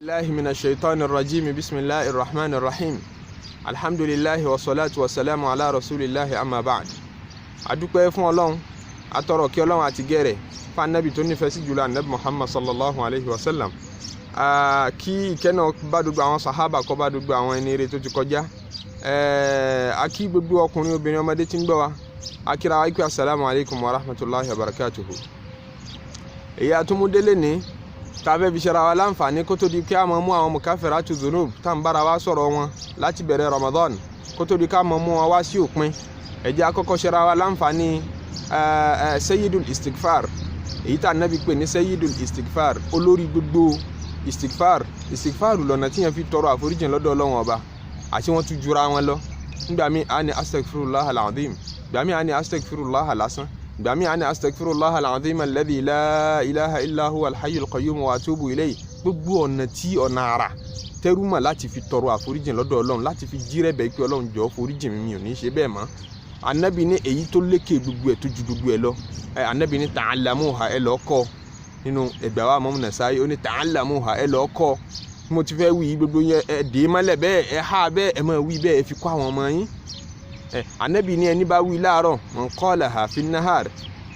الله من الشيطان الرجيم، بسم الله الرحمن الرحيم، الحمد لله والصلاة والسلام على رسول الله، أما بعد. Adúpẹ́ fún Ọlọ́run, atọrọ kí Ọlọ́run àti gẹ̀rẹ̀ fún Anabi tó nífẹ̀ẹ́ sí jùlọ, Anabi Muhammad sallallahu alayhi wa sallam, kí ìkẹ́ náà bá gbogbo àwọn sahaba, kó bá gbogbo àwọn ẹni rere tó ti kọjá. A kí gbogbo ọkùnrin, obìnrin, ọmọdé tí ń gbọ́ wa. A kíra wa pé asalaamu alaykum wa rahmatulahi wa barakatuhu. Èyí àtúmúdélé ní tàbẹ́ fi ṣera wa láǹfààní kó tó di kí a máa mú àwọn mukafiratu dhunub tá n bára wa sọ̀rọ̀ wọn láti bẹ̀rẹ̀ Ramadan, kó tó di ká máa mú wọn wá sí òpin. Ẹ jẹ́ á kọ́kọ́ ṣera wa láǹfààní sayyidul istighfar, èyí tá Nábì pè ní sayyidul istighfar, olórí gbogbo istighfar. Istighfar lọ́nà tí yẹn fi tọrọ àforíjìn lọ́dọ̀ Ọlọ́run Ọba, àti wọ́n tún jura wọn lọ. Nígbà míì, a ní astaghfirullah al-azim. Gbà míì, a ní astaghfirullah lásán. Gbà míì, a ní astaghfirullah al-azim alladhi la ilaha illa huwa al-hayyul qayyum wa atubu ilayhi. Gbogbo ọ̀nà tí ọ̀nà àrà tẹ́rù mọ̀ láti fi tọrọ àforíjìn lọ́dọ̀ Ọlọ́run, láti fi jírẹ̀bẹ̀ pé Ọlọ́run, jọ̀ọ́ foríjìn mi, mi ò ní ṣe bẹ́ẹ̀ mọ́. Anabi ní èyí tó lékè gbogbo ẹ̀, tó ju gbogbo ẹ̀ lọ, anabi ní ta'allamuha, ẹ lọ́ọ́ kọ́. Nínú ẹgbà wa mọ́mú Nasa'i, ó ní ta'allamuha, ẹ lọ́ọ́ kọ́. Mo ti fẹ́ wí gbogbo yẹn, ẹ dè é mọ́lẹ̀ bẹ́ẹ̀, ẹ há bẹ́ẹ̀, ẹ máa wí bẹ́ẹ̀, ẹ fi kọ́ àwọn ọmọ yín. Ẹ anabi ní ẹni bá wí láàárọ̀, man qalaha fi nahar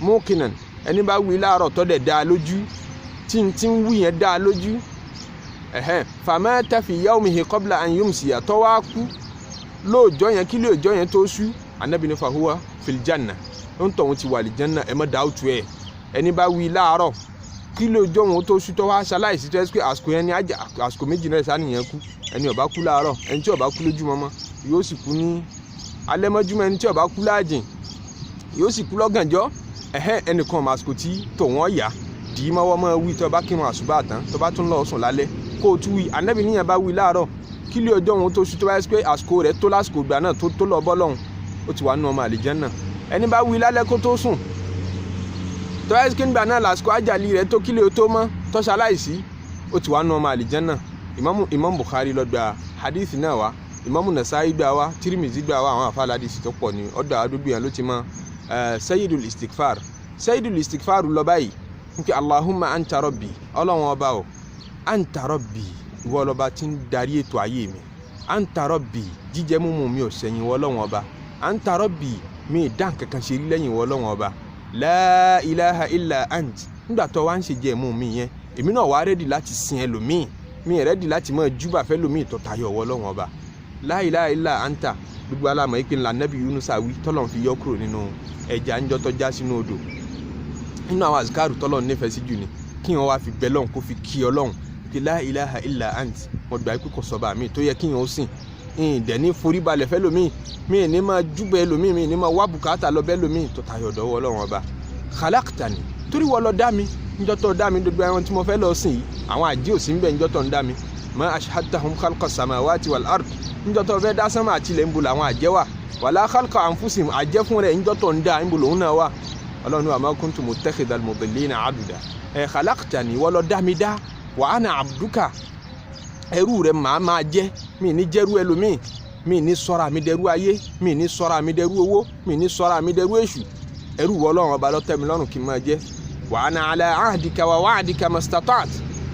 muqinan, ẹni bá wí láàárọ̀ tó dẹ̀ dá lójú, tí n tí ń wí yẹn dá lójú, ẹ̀hẹ́n, famata fi yawmihi qabla an yumsiya, tó wá kú lóòjọ́ yẹn kí lóòjọ́ yẹn tó ṣú, anabi ní fahuwa fil janna, ń tọ̀hún ti wà lí janna. Ẹ má dáwùtú ẹ̀. Ẹni bá wí láàárọ̀ kí lóòjọ́ wọn tó ṣú, tó wá ṣaláìsí, tó ẹ́ pé àsìkò yẹn ní àjà, àsìkò méjì náà sáà kú. Ẹni ó bá kú láàárọ̀, ẹni tí ó bá kú lójúmọmọ yóò sì kú ní alẹ́ mọ́júmọ́, ẹni tí ó bá kú láàjìn yóò sì kú lọ́gànjọ́. Ẹ̀hẹ́n, ẹnìkan ọmọ àsìkò tí tòun ọ̀yà dì í mọ́wọ́ mọ́ wí. Tó bá kírun àsùbá tán, tó bá tún lọ sùn lálẹ́, kó o tún wí. Ànábì níyàn bá wí láàárọ̀ kí lé ọjọ́ òun tó ṣú, tó bá yẹ pé àsìkò rẹ̀ tó lásìkò ìgbà náà tó lọ bọ́ lọ́hùn, ó ti wà nínú ọmọ àlìjẹ́nnà. Ẹni bá wí lálẹ́ kó tó sùn, tó bá yẹ kí nígbà náà lásìkò àjàlí rẹ̀ tó, kí lé tó mọ́, tó ṣaláìsí, ó ti wà nínú ọmọ àlìjẹ́nnà. Ìmáàmù Bukhari ló gba hadith náà wá, Ìmáàmù Nasa'i gbà wá, Tirmizi gbà wá, àwọn àfáà hadith tó pọ̀ ní ọ̀dọ̀ àdúgbò yẹn ló ti mọ sayyidul istighfar. Sayyidul istighfar lọ báyìí nke: Allahumma anta rabbi, Ọlọ́run Ọba o, anta rabbi, ìwọ lọba tí ń darí ètò ayé mi, anta rabbi, jíjẹ múmu mi ò sẹ́yìn ìwọ Ọlọ́run Ọba, anta rabbi, mi dá nǹkankan ṣe rí lẹ́yìn ìwọ Ọlọ́run Ọba, la ilaha illa ant. Nígbà tó wá ń ṣe jẹ mú mi yẹn, èmi náà wá ready láti sin ẹlòmíì, mi ready láti máa júbà fẹ́ lòmíì tó tayọ ìwọ Ọlọ́run Ọba. La ilaha illa anta. Gbogbo alamọ̀ ìpín ńlá Nẹ́bí Yunusa wí tọ́lọ́run fi yọ kúrò nínú ẹja ńjọ́ tó já sínú odò. Nínú àwọn àzìkárù tọ́lọ́run nífẹ̀ẹ́ sí jù ni kí wọ́n wá fi bẹ lọ́hùn, kó fi kí Ọlọ́run pé la ilaha illa ant, mo gbà pé kò sọ́ba mi tó yẹ kí wọ́n sìn, ìdẹ̀ ní foríbalẹ̀ fẹ́ lómi, mi ní máa júbẹ̀ lómi, mi ní máa wá bùkátà lọ bẹ́ lómi tó tayọ̀ dọ́wọ́ Ọlọ́run Ọba. Khalaqtani, torí wọ́n lọ dá mi. Níjọ́ tó dá mi, gbogbo ẹran tí mo fẹ́ lọ sìn yìí, àwọn àjẹ́ ò sí ń bẹ̀ níjọ́ tó ń dá mi. Ma ashhadtahum khalqa samawati wal ard, níjọ́ tó fẹ́ dá sánmà àti ilẹ̀, ń bo làwọn àjẹ́ wà? Wala khalqa anfusihim, àjẹ́ fún rẹ̀, níjọ́ tó ń dá, ń bo lòun náà wà? Ọlọ́run ní wa ma kuntu muttakhidhal mudillina aduda. Ẹ̀ khalaqtani, wọ́n lọ dá mi dá, wa ana abduka, ẹrú rẹ̀ màá máa jẹ́, mi ní jẹ́rú ẹlòmíì, mi ní sọ́ra mi dẹrú ayé, mi ní sọ́ra mi dẹrú owó, mi ní sọ́ra mi dẹrú èṣù. Ẹrú wọ Ọlọ́run Ọba ló tẹ́ mi lọ́rùn kí n máa jẹ́. Wa ana ala ahdika wa wa'dika mastata'at,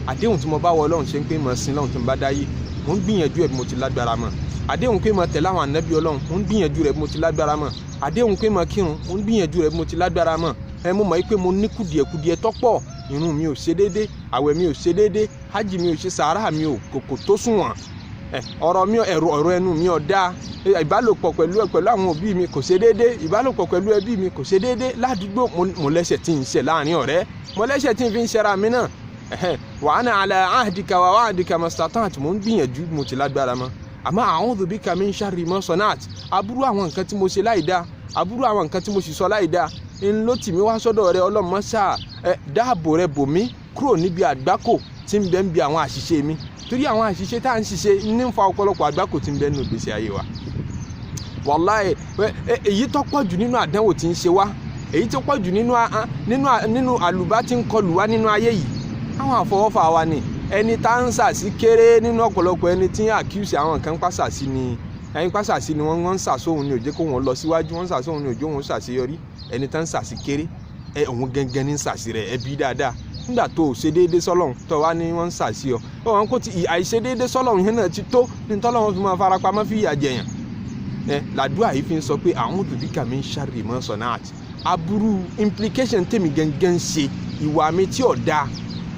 àdéhùn tí mo bá wọ Ọlọ́run ṣe ń pé mo sin lọ́run tí mo bá dáyé, mo ń gbìyànjú ẹ̀ bí mo ti lágbára mọ́. Àdéhùn pé mo tẹ̀lé àwọn ànábì Ọlọ́run, mo ń gbìyànjú rẹ̀ bí mo ti lágbára mọ́. Àdéhùn pé mo kírun, mo ń gbìyànjú rẹ̀ bí mo ti lágbára mọ́. Ẹ mo mọ̀ pé mo ní kùdìẹ̀kudiẹ tọ́pọ̀, irun mi ò ṣe déédé, àwẹ̀ mi ò ṣe déédé, hajj mi ò ṣe, sàárà mi ò kò tó sunwọ̀n, ọ̀rọ̀ mi, ẹ̀rọ ọ̀rọ̀ ẹnu mi ò dáa, ìbálòpọ̀ pẹ̀lú àwọn òbí mi kò ṣe déédé, ìbálòpọ̀ pẹ̀lú ẹbí mi kò ṣe déédé, ládùúgbò mo lẹ́sẹ̀ tí ń ṣe, láàrin ọ̀rẹ́ mo lẹ́sẹ̀ tí ń fi ń ṣẹra mi náà. Wa ana ala ahdika wa wa'dika mastata'tu, mo ń gbìyànjú mo ti lágbára mọ́. Àmọ́ a'udhu bika min sharri ma sana'at, aburú àwọn nǹkan tí mo ṣe láì dáa, aburú àwọn nǹkan tí mo sì sọ láì dáa ń ló tì mí wá sọ́dọ̀ rẹ. Ọlọ́mọ sáà ẹ dáàbò rẹ bò mí kúrò níbi àgbákò tí ń bẹ ń bi àwọn àṣìṣe mi, torí àwọn àṣìṣe tá à ń ṣiṣẹ́ ní ń fa ọ̀pọ̀lọpọ̀ àgbákò tí ń bẹ nínú ìgbésí ayé wa. Wàláhì, èyí tó pọ̀ jù nínú àdánwò tí ń ṣe wá, èyí tó pọ̀ jù nínú àlùbá tí ń kọlù wá nínú ayé yìí, àwọn àfọwọ́fà wa ni. Ẹni tá ń sàsí kéré nínú ọ̀pọ̀lọpọ̀ ẹni tí ń accuse àwọn kan pàṣàsí ni, ẹni pàṣàsí ni wọ́n ń sàsóhun ní ó jẹ́ kó wọn lọ síwájú, wọ́n ń sàsóhun ní ó jẹ́ wọn ṣàṣeyọrí. Ẹni tá ń sàsí kéré ẹ, òun gẹ́gẹ́ ní ń sàsí rẹ̀. Ẹbí dáadáa Nígbà tó o ṣe déédéé sọ́lọ́run, tó wá ní wọ́n ń sàṣì ọ, wọn kò ti àìṣe déédéé sọ́lọ́run yẹn náà ti tó ní tọ́lọ́run fi máa farapamọ́ fi ìyà jẹyàn. Ẹ làdúrà yìí fi ń sọ pé a'udhu bika min sharri ma sana'at. Aburú implication tèmi gangan ṣe, ìwà mi tí ò da,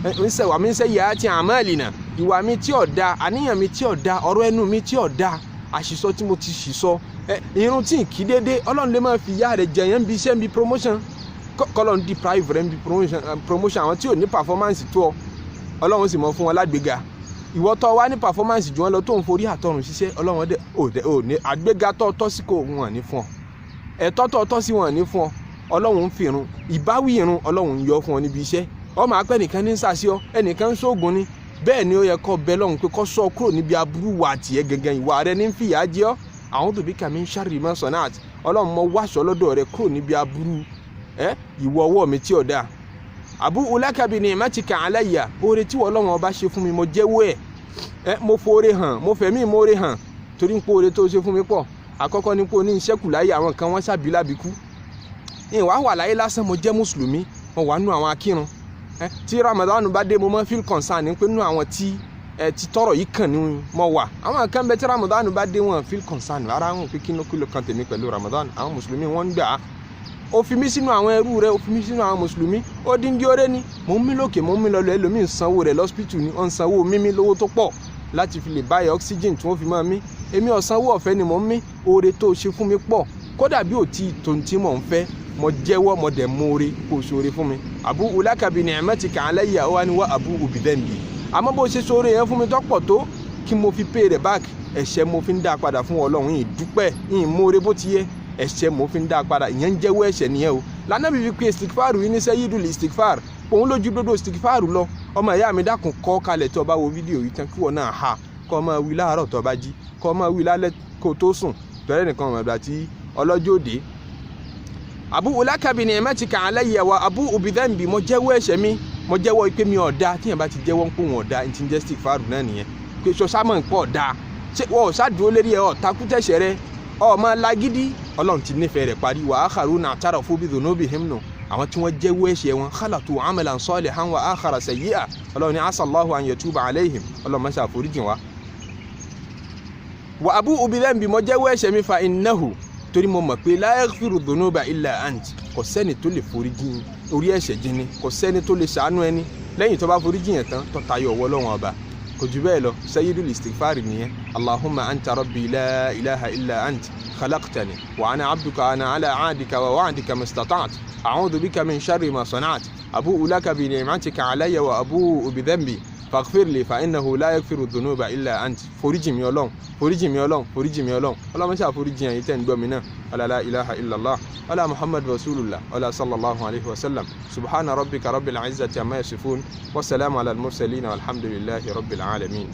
ń sẹ wà mí ń sẹ sayyiati a'malina, ìwà mi tí ò da, àníyàn mi tí ò da, ọ̀rọ̀ ẹnu mi tí ò da, àṣìsọ tí mo ti ṣìsọ, irun tí ì kí déédéé. Ọlọ́run lè máa fi ìyà rẹ̀ jẹyàn bí iṣẹ́, bí promotion, kọ́lọ́n deprive rẹ̀ bí promotion. Àwọn tí ò ní performance tó ọ, Ọlọ́run sì mọ̀ fún wọn lágbèéga. Ìwọ tó wá ní performance jù wọn lọ, tó ń forí àtọrùn ṣiṣẹ́, Ọlọ́run dẹ ò dẹ ò ní àgbéga tó tọ́ sí kò wọn ní fún ọ, ẹ̀tọ́ tó tọ́ sí wọn ní fún ọ. Ọlọ́run ń fi irun ìbáwí irun, Ọlọ́run ń yọ fún ọ níbi iṣẹ́. Ọmọ akpẹ́ nìkan ní sàṣọ, ẹnìkan ń ṣoògùn ni. Bẹ́ẹ̀ ni ó yẹ kó bẹ lọ́hùn pé kó sọ kúrò níbi aburú wà tiẹ̀ gẹ́gẹ́, ìwà rẹ ní fìyà jẹ ọ́. A'udhu bika min sharri ma sana'at. Ọlọ́run, mo wáṣọ lọ́dọ̀ rẹ kúrò níbi aburú ẹ ìwọ ọwọ́ mi tí ò dáa. Abu'u laka bi ni'matika alayya. Oore tí wọ́n Ọlọ́run ọba ṣe fún mi, mo jẹ́wọ́ ẹ̀. Ẹ mo foore hàn, mo fẹ̀mí ìmoore hàn, torí ń pé oore tó ṣe fún mi pọ̀. Àkọ́kọ́ ni pé o ní iṣẹ́ kù láyé. Àwọn kan wọ́n ṣàbí lábíkú. Ìwà wà láyé lásán, mo jẹ́ mùsùlùmí, mo wà nù àwọn akírun. Ẹ tí Ramadan bá dé, mo máa feel concern ní pé nínú àwọn tí ẹ ti tọrọ yìí kàn ní mo wà. Àwọn kan bẹ, tí Ramadan bá dé, wọn feel concern rárá. Wọn pé kí ló kan tèmi pẹ̀lú Ramadan? Àwọn mùsùlùmí wọn ń gbà á. Ó fi mí sínú àwọn ẹrú rẹ, ó fi mí sínú àwọn mùsùlùmí. Ó dín dí ọrẹ ni mò ń mí lókè, mò ń mí lọlọ. Ẹlòmíì ń sanwó rẹ̀ lọ́sípítù ni, ó ń sanwó mímí lówó tó pọ̀ láti fi lè báyìí oxygen tí wọ́n fi máa mí. Èmi ò sanwó, ọ̀fẹ́ ni mò ń mí. Oore tó ṣe fún mi pọ̀, kódà bí ò tí tó ń tí mò ń fẹ́. Mo jẹ́wọ́, mo dẹ̀ mọ́re kó o ṣoore fún mi. Abu'u laka bi ni'matika alayya, ó wá ní wa abu'u bi dhanbi. Àmọ́ bó ṣe ṣoore yẹn fún mi tó pọ̀ tó, kí mo fi pay rẹ̀ back? Ẹ̀ṣẹ̀ mo fi ń dá padà fún Ọlọ́run. Yìí dúpẹ́ yìí mọ́re bó ti yẹ, ẹ̀ṣẹ̀ mo fi ń dá padà. Ìyẹn ń jẹ́wọ́ ẹ̀ṣẹ̀ nìyẹn o. Lánàbí fi pé istikfaru yìí ní sayyidul istikfar, òun lójú dodo istikfaru lọ. Ọmọ ìyá mi, dákun, kọ́ kalẹ̀. Tó o bá wo fídíò yìí tán, kí wọ́n náà ha, kọ́ máa wí láàárọ̀ tó o bá jí, kọ́ máa wí lálẹ́ kó o tó sùn, tọ́lẹ̀ nìkan ọmọ ìgbà tí ọlọ́jọ́ òde. Abu'u laka bi ni'matika alayya wa abu'u bi dhanbi. Mo jẹ́wọ́ ẹ̀ṣẹ̀ mi, mo jẹ́wọ́ pé mi ò dáa. Tíyẹn bá ti jẹ́wọ́ ń pò wọ́n ọ̀dà, ní ti ń jẹ́ istikfaru náà nìyẹn, pé sọ sámọ̀ ń pọ̀ dáa. Ṣé wọ́n ò ṣáàdúró lérí ẹ̀ ọ̀ takútẹ̀ṣẹ̀ rẹ, ọmọ lágídí? Ọlọ́run ti nífẹ̀ẹ́ rẹ̀ parí. Wa akharuna i'tarafu bi dhunubihim nù, àwọn tí wọ́n jẹ́wọ́ ẹ̀ṣẹ̀ wọn, khalatu amalan salihan wa akhara sayyi'a. Ọlọ́run ní asallahu an yatuba alayhim. Ọlọ́run máa ṣàforíjìn wa. Wa abu'u bi dhanbi, mo jẹ́wọ́ ẹ̀ṣẹ̀ mi, fa innahu, torí mo mọ̀ pé la yaghfiru dhunuba illa ant, kò sẹ́ni tó lè foríjìn orí ẹ̀ṣẹ̀ jìnnì, kò sẹ́ni tó lè ṣàánú ẹni lẹ́yìn tó bá foríjìn yẹn tán tó tayọ ọwọ́ Ọlọ́run ọba. Kò jù bẹ́ẹ̀ lọ. Sayyidul istighfar nìyẹn. Allahumma anta rabbi, la ilaha illa ant, khalaqtani wa ana abduka, ana ala ahdika wa wa'dika mastata'at, a'udhu bika min sharri ma sana'at, abu'u laka bi ni'matika alayya wa abu'u bi dhanbi, faghfir li, fa innahu la yaghfiru dhunuba illa ant. Foríjì mi Ọlọ́run, foríjì mi Ọlọ́run, foríjì mi Ọlọ́run. Ọlọ́run ṣe àforíjì yẹn tẹ́ ń gbọ́ mi náà. Wala la ilaha illallah, wala Muhammad rasulullah, wala sallallahu alayhi wa sallam. Subhana rabbika rabbil izzati amma yasifun, wa salamu ala al-mursalin, walhamdulillahi rabbil alamin.